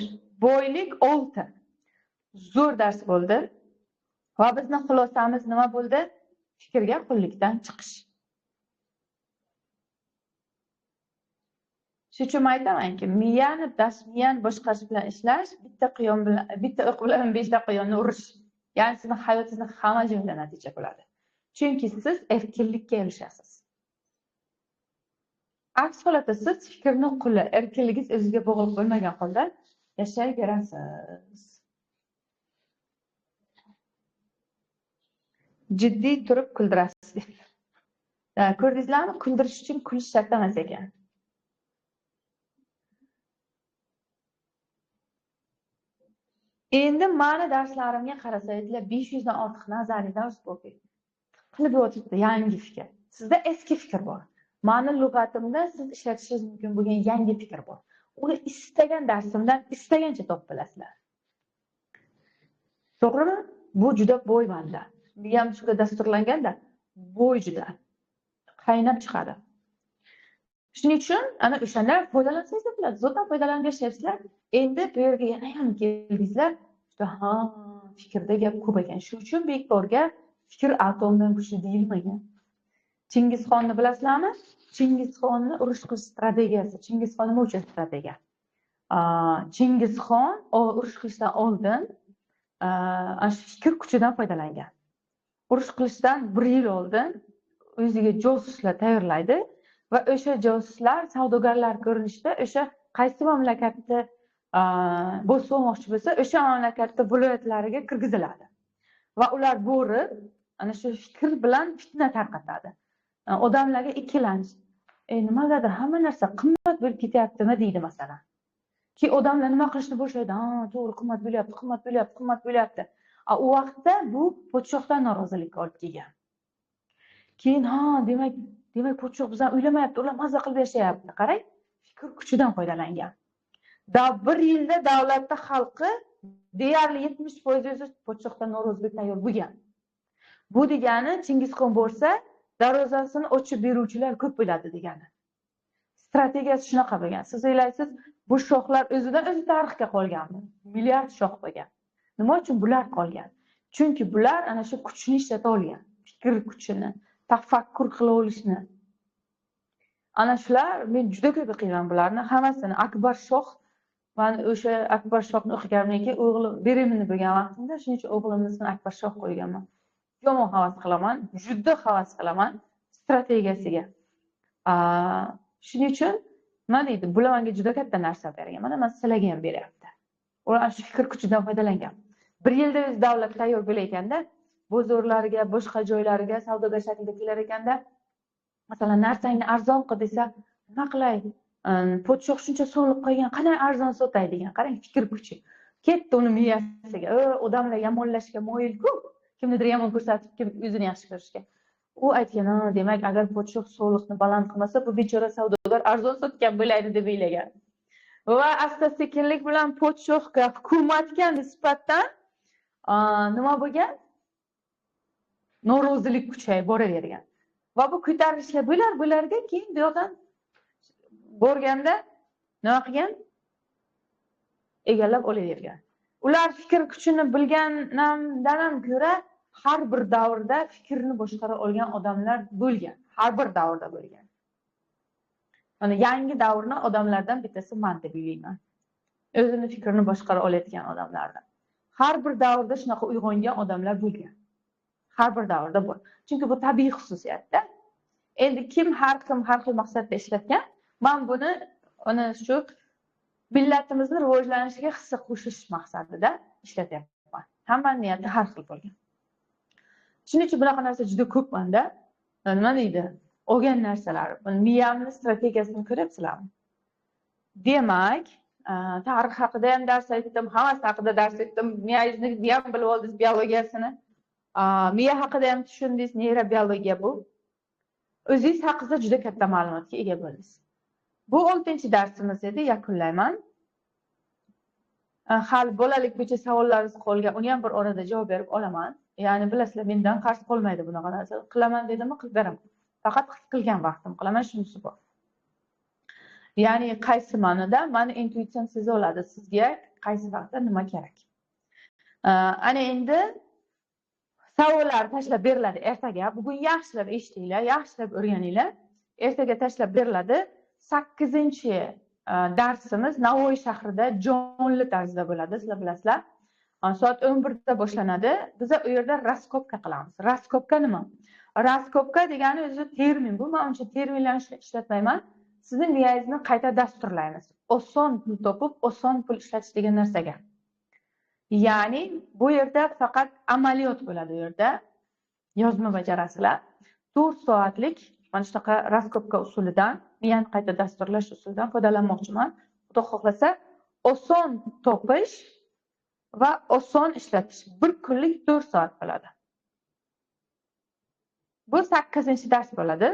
S1: boylik 6. Zo'r dars bo'ldi. Va bizni xulosamiz nima bo'ldi? Fikrga qullikdan chiqish. Shuning uchun aytamanki, miyani, miyani boshqarish bilan ishlash, bitta quyon bilan, bitta o'q bilan 5 ta quyonni urish. Ya'ni sizning hayotingizda hamma joyda natija bo'ladi. Chunki siz erkinlikka erishasiz. Aks holatda siz fikrni quli, erkinligingiz o'zingizga bog'liq bo'lmagan holda yashayverasiz. Jiddiy turib kuldirasiz. Ko'rdingizlarmi? Kuldirish uchun kulish shart emas ekan. Endi mani darslarimga qarasangizlar, 500 dan ortiq nazariy dars bo'ldi. Qilib yotibdi yangi fikr. Sizda eski fikr bor. Mani lug'atimda siz ishlatishingiz mumkin bo'lgan yangi fikr bor. Uni istagan darsimdan istagancha topib bilasizlar. To'g'rimi? Bu juda boy manda. Miyam shunga dasturlanganda bo'y juda qaynab chiqadi. Shuning uchun ana o'shandan foydalansangiz bo'ladi. Zotan foydalanib yashayapsizlar. Endi bu yerga yana ham keldingizlar. Juda ha, fikrda gap ko'p ekan. Shuning uchun bekorga fikr atomdan kuchli deyilmagan. Chingizxonni bilasizlarmi? Chingizxonni urush qilish strategiyasi. Chingizxon nima uchun strategiya? Chingizxon urush qilishdan oldin ana shu fikr kuchidan foydalangan. Urush qilishdan 1 yil oldin o'ziga josuslar tayyorlaydi va o'sha josuslar savdogarlar ko'rinishida o'sha qaysi mamlakatni bosib olmoqchi bo'lsa, o'sha mamlakatni viloyatlariga kirgiziladi. Va ular borib ana shu fikr bilan fitna tarqatadi. Odamlarga ikkilanish, nimagadir hamma narsa qimmat bo'lib ketyaptimi deydi masalan. Ki odamlar nima qilishni boshlaydi? Ha, to'g'ri, qimmat bo'lyapti, qimmat bo'lyapti, qimmat bo'lyapti. U vaqtda bu podshohdan norozilikka olib kelgan. Keyin ha, demak podshoh bizani o'ylamayapti, ular mazza qilib yashayapti. Qarang, fikr kuchidan foydalangan. Da 1 yilda davlatda xalqi deyarli 70% o'zi podshohdan norozilik tayyor bo'lgan. Bu degani Chingizxon borsa, Darvozasini ochib beruvchilar ko'p bo'ladi degani. Strategiyasi shunaqa bo'lgan. Siz o'ylaysiz, bu shohlar o'zidan o'zi tarixga qolganmi? Milliard shoh bo'lgan. Nima uchun bular qolgan? Chunki bular ana shu kuchni ishlata olgan. Fikr kuchini, tafakkur qila olishni. Ana shular, men juda ko'p o'qiyman bularni, hammasini. Akbar shoh, men o'sha Akbar shohni o'qiganimdan keyin o'g'lim beremini bo'lgan vaqtimda, shuning uchun o'g'limni ismini Akbar shoh qo'yganman. Yomon havas qilaman, juda havas qilaman strategiyasiga. Shuning uchun nima deydi, bular menga juda katta narsa bergan. Mana men sizlarga ham beryapti. Ular shu fikr kuchidan foydalangan. Bir yilda o'zi davlat tayyor bo'lar ekanda, bozorlarga, boshqa joylarga savdogar shaklida kelar ekanda, masalan, narsangni arzon qil desa, nima qilay? Podshoh shuncha soliq qo'ygan, qanday arzon sotay degan. Qarang, fikr kuchi. Ketdi uni miyasiga. Odamlar yomonlashga moyil-ku. Kimnidir yomon ko'rsatib, kim o'zini yaxshi ko'rishga. U aytgan, demak, agar podshoh soliqni baland qilmasa, bu bechora savdogar arzon sotgan bo'ladi deb o'ylagan. Va asta-sekinlik bilan podshohga, hukumatga nisbatan nima bo'lgan? Norozilik kuchayib boravergan. Va bu ko'tarilishlar bo'lar-bo'larga keyin bu yoqdan borganda nima qilgan? Egallab olavergan. Ular fikr kuchini bilgandan ham ko'ra har bir davrda fikrni boshqara olgan odamlar bo'lgan. Har bir davrda bo'lgan. Mana yangi davrni odamlardan bittasi man deb o'ylayman. O'zini fikrini boshqara olayotgan odamlardan. Har bir davrda shunaqa uyg'ongan odamlar bo'lgan. Har bir davrda bor. Chunki bu tabiiy xususiyatda. Endi kim har kim har xil maqsadda ishlatgan, men buni ana shu millatimizni rivojlanishiga hissa qo'shish maqsadida ishlatyapman. Hammaning niyati har xil bo'lgan. Shuning uchun bunaqa narsa juda ko'p menda. Nima deydi? Olgan narsalar. Miyamni strategiyasini ko'ryapsizlarmi? Demak, tarix haqida ham dars aytdim, hammasi haqida dars aytdim. Miyangizni ham bilib oldingiz, biologiyasini. Miya haqida ham tushundingiz, neyrobiologiya bu. O'zingiz haqingizda juda katta ma'lumotga ega bo'ldingiz. Bu 6-darsimiz edi, yakunlayman. Hali bolalik bo'yicha savollaringiz qolgan, uni ham bir orada javob berib olaman. Ya'ni bilasizlar, mendan qarz qolmaydi bunaqa narsa. Qilaman dedimmi, qilib beraman. Faqat his qilgan vaqtim qilaman, shunisi bor. Ya'ni qaysi ma'noda mani intuitsiyam seza oladi sizga qaysi vaqtda nima kerak. Ana endi savollar tashlab beriladi ertaga. Bugun yaxshilab eshitinglar, yaxshilab o'rganinglar. Ertaga tashlab beriladi. 8-chi darsimiz Navoiy shahrida jonli tarzda bo'ladi, sizlar bilasizlar. Soat 11da boshlanadi. Biz u yerda raskopka qilamiz. Raskopka nima? Raskopka degani o'zi termin bu. Men uncha terminlarni ishlatmayman. Sizni miyangizni qayta dasturlaymiz. Oson pul topib, oson pul ishlatish degan narsaga. Ya'ni bu yerda faqat amaliyot bo'ladi u yerda. Yozma bajarasizlar. 4 soatlik mana shunaqa raskopka usulidan, miyani qayta dasturlash usulidan foydalanmoqchiman. Xudo xohlasa, oson topish va oson ishlatish bir kunlik 4 soat bo'ladi. Bu 8-dars bo'ladi.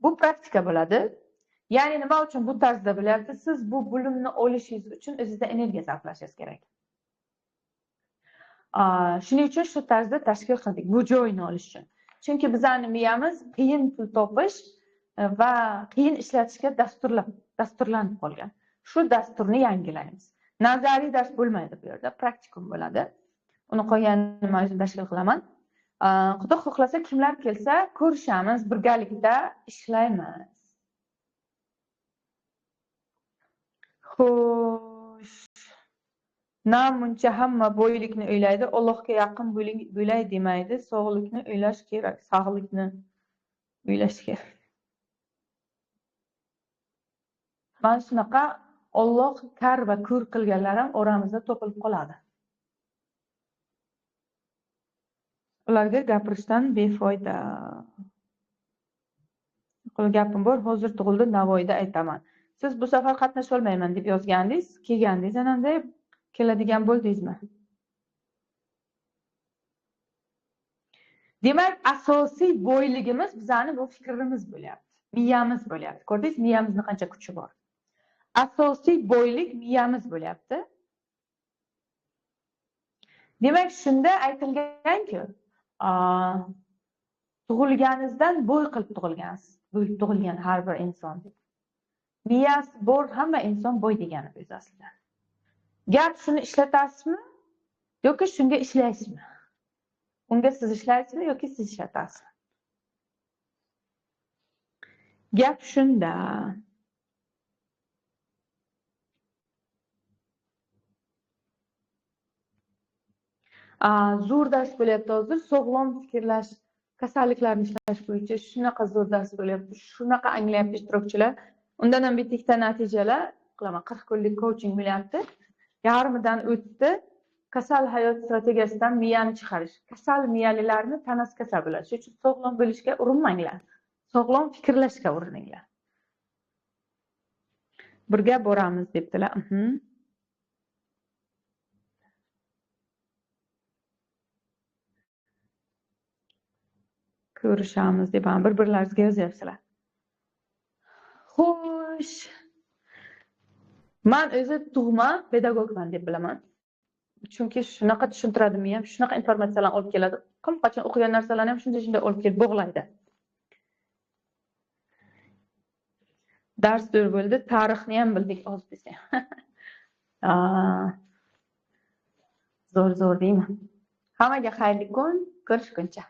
S1: Bu praktika bo'ladi. Ya'ni nima uchun bu tarzda bo'lyapti? Siz bu bilimni olishingiz uchun o'zingizda energiya sarflashingiz kerak. Shuning uchun shu tarzda tashkil qildik bu joyni olish uchun. Chunki bizning miyamiz qiyin pul topish va qiyin ishlatishga dasturlanib qolgan. Shu dasturni yangilaymiz. Nazariy dars bo'lmaydi bu yerda, praktikum bo'ladi. Uni qolganini men o'zim tashkil qilaman. Xudo xohlasa kimlar kelsa ko'rishamiz, birgalikda ishlaymiz. Xo'sh. Namuncha hamma boylikni o'ylaydi, Allohga yaqin bo'lay demaydi, sog'likni o'ylash kerak, sog'likni o'ylash kerak. Mana shunaqa Alloh kar va ko'r qilganlar ham oramizda topilib qoladi. Ularga gapirishdan befoyda. Qo'l gapim bor, hozir tug'ildi, Navoiyda aytaman. Siz bu safar qatnasha olmayman deb yozgandingiz, kelgandingiz ananda keladigan bo'ldingizmi? Demak, asosiy boyligimiz bizani bu fikrimiz bo'lyapti, miyamiz bo'lyapti. Ko'rdingiz, miyamizni qancha kuchi bor. Asosiy boylik miyamiz bo'lyapti. Demak, shunda aytilganki, Tug'ilganingizdan bo'y qilib tug'ilgansiz. Tug'ilgan har bir inson deb. Miyasi bor hamma inson boy degani o'zi aslida. Gap shuni ishlatasizmi yoki shunga ishlaysizmi? Unga siz ishlaysizmi yoki siz ishlatasizmi? Gap shunda. Zo'r dars bo'lyapti hozir. Sog'lom fikrlash, kasalliklarni ishlash bo'yicha shunaqa zo'r dars bo'lyapti. Shunaqa anglayapti ishtirokchilar. Undan ham bitta natijalar qilaman. 40 kunlik coaching bo'lyapti. Yarmidan o'tdi. Kasal hayot strategiyasidan miyani chiqarish. Kasal miyalilarni tanasi kasal bo'ladi. Shuning uchun sog'lom bo'lishga urinmanglar. Sog'lom fikrlashga urininglar. Birga boramiz debdilar. Ko'rishamiz deb ham bir-birlaringizga yozyapsizlar. Xo'sh. Men o'zi tug'ma pedagogman deb bilaman. Chunki shunaqa tushuntiradi miyam, shunaqa informatsiyalarni olib keladi. Kim qachon o'qigan narsalarni ham shunday olib kelib bog'laydi. Dars zo'r bo'ldi, tarixni ham bildik oz desa. Zo'r deyman. Hammaga xayrli kun, ko'rishguncha.